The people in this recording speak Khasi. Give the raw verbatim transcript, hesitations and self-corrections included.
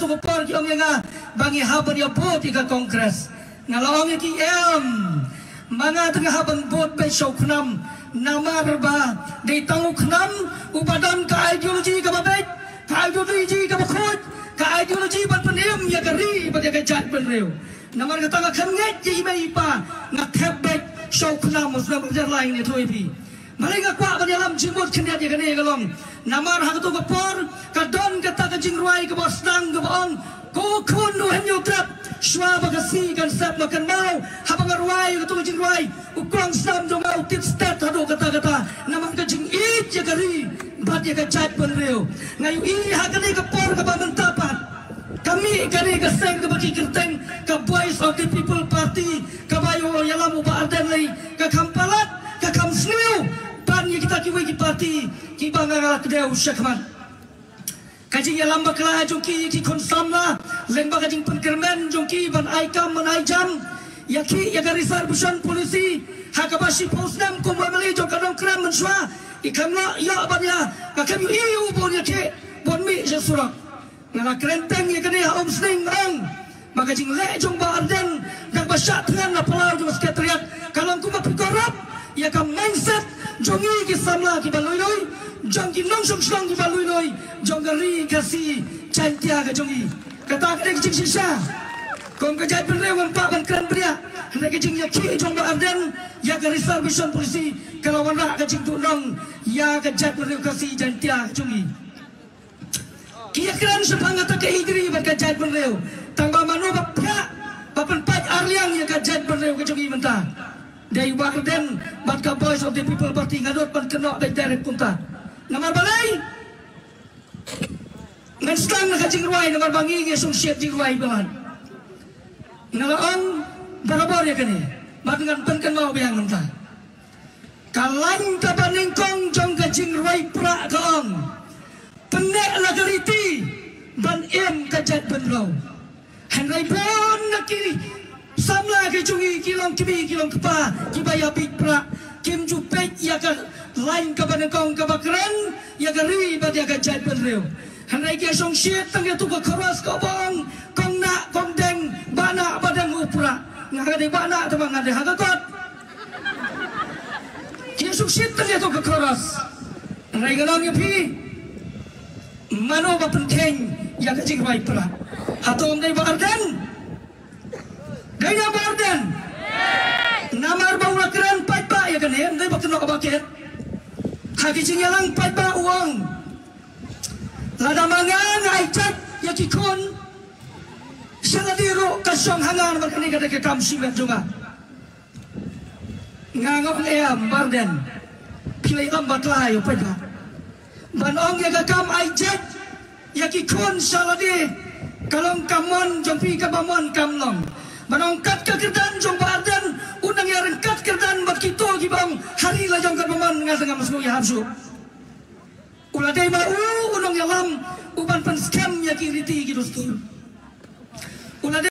ka por ki ong ïa nga ba ngi hap ban ïa vote ïa ka Congress. Nga la ong ïa ki, em, ma nga te nga hap ban vote beit sha u KHNAM, namar ba dei tang u KHNAM uba don ka ideology kaba beit, ka ideology kaba khuid, ka ideology ban pynim ïa ka ri bad ïa ka jaitbynriew. Namar kata nga khlem ngeit ïa i mei i pa, nga thep beit sha u KHNAM, u snem u jar lai ne thui phi. Balei nga kwah ban ïalam jingmut khyndiat ïa kane ka long? Namar ha kato ka por ka don kata ka jingrwai kaba sdang kaba ong, ko khun u Hynñiewtrep, shuwa ba ka sngi kan sep ma kan maw. Haba nga rwai kato ka jingrwai, u kong snam jong nga u tied stet haduh katta katta namar ka jingïeit ïa ka ri bad ïa ka jaitbynriew. Nga ïohi ha kane ka por kaba mynta pat, ka mih kane ka seng kaba ki kyrteng ka Voice of the People Party, kaba ïoh ïalam u Bah Ardent lei, ka kham palat, ka kham sniew ban ïa kita kiwei ki parti kiba nga la kdew shakhmat. Ka jingïalam bakla jong ki, ki khun samla, lyngba ka jingpynkyrmen jong ki ban ai kam ban ai jam ïa ki, ïa ka reservation policy, ha kaba shiphew snem kum u MLA jong ka Nongkrem mynshuwa, i khlem lah ïoh ban ïa, nga khlem ïohi u bun ïa ki bun mih sha surok. Nga la kren teng ïa kane ha Umsning, ong ba ka jingleh jong Bah Ardent, da kaba shah thngan na palau jong Secretariat, ka long kumba phi corrupt ïa ka mindset jong ngi ki samla kiba lui lui, jong ki nongshong shnong kiba lui lui, jong ka ri Khasi Jaintia ka jong ngi. Kata ka dei ka jingshisha. Kum ka jaitbynriew ngam pat ban kren bniah. Hynrei ka jingïakhih jong Bah Ardent ïa ka reservation policy ka la wanrah ka jingduhnong ïa ka jaitbynriew Khasi Jaintia ka jong ngi. Ki ïakren shaphang kata ka hijri bad ka jaitbynriew. Tang ba mano ba pyrshah ba pynpait arliang ïa ka jaitbynriew ka jong ngi mynta? Dei Bah Ardent bad ka Voice of the People Party, nga dot ban kynnoh beit direct kumta. Namar balei? Ngan sdang na ka jingrwai namar ba ngi ngi shongshit jingrwai ba. Nga la ong barabor ïa kane bad ngan pynkynmaw biang mynta. Ka lain kaba nyngkong jong ka jingrwai prah ka ong, pynneh la ka riti ban im ka jaitbynriew. Hynrei bun na ki samla ki jong ngi ki long kmie ki long kpa kiba ïa bit prah, kim ju peit ïa ka lain kaba nyngkong kaba kren ïa ka ri bad ïa ka jaitbynriew. Hynrei ki shongshit tang ïa tu ka chorus ka bong, kong nah kong deng, bah nah bah deng u prah. Nga ka dei bah nah te ba nga dei ha ka kot. Ki shongshit tang ïa tu ka chorus. Hynrei nga ong ïa phi, mano ba pynkheiñ ïa ka jingrwai prah? Hato ym dei Bah Ardent? Dei na Bah Ardent? Namar ba u la kren paidbah ïa kane, ym dei ba kynnoh ba kit. Ha ki jingïalang paidbah u ong, lada ma nga nga ai jait ïa ki khun, sha lade ruh ka shong ha nga namar kane ka dei ka kam shimet jong nga. Nga ong em Bah Ardent, phi la ïalam bakla ïa u paidbah. Ban ong ïa ka kam ai jait ïa ki khun sha lade ka long ka mon jong phi, kaba mon kam long. Ban ong kat ka kyrdan jong Bah Ardent, u nang ïaryngkat kyrdan bad kito kiba ong ha ri la jong katba mon, nga sa ngam sngewthuh ïa hap shuh. U la dei ma u u nongïalam u ban pynskhem ïa ki riti ki dustur. U la dei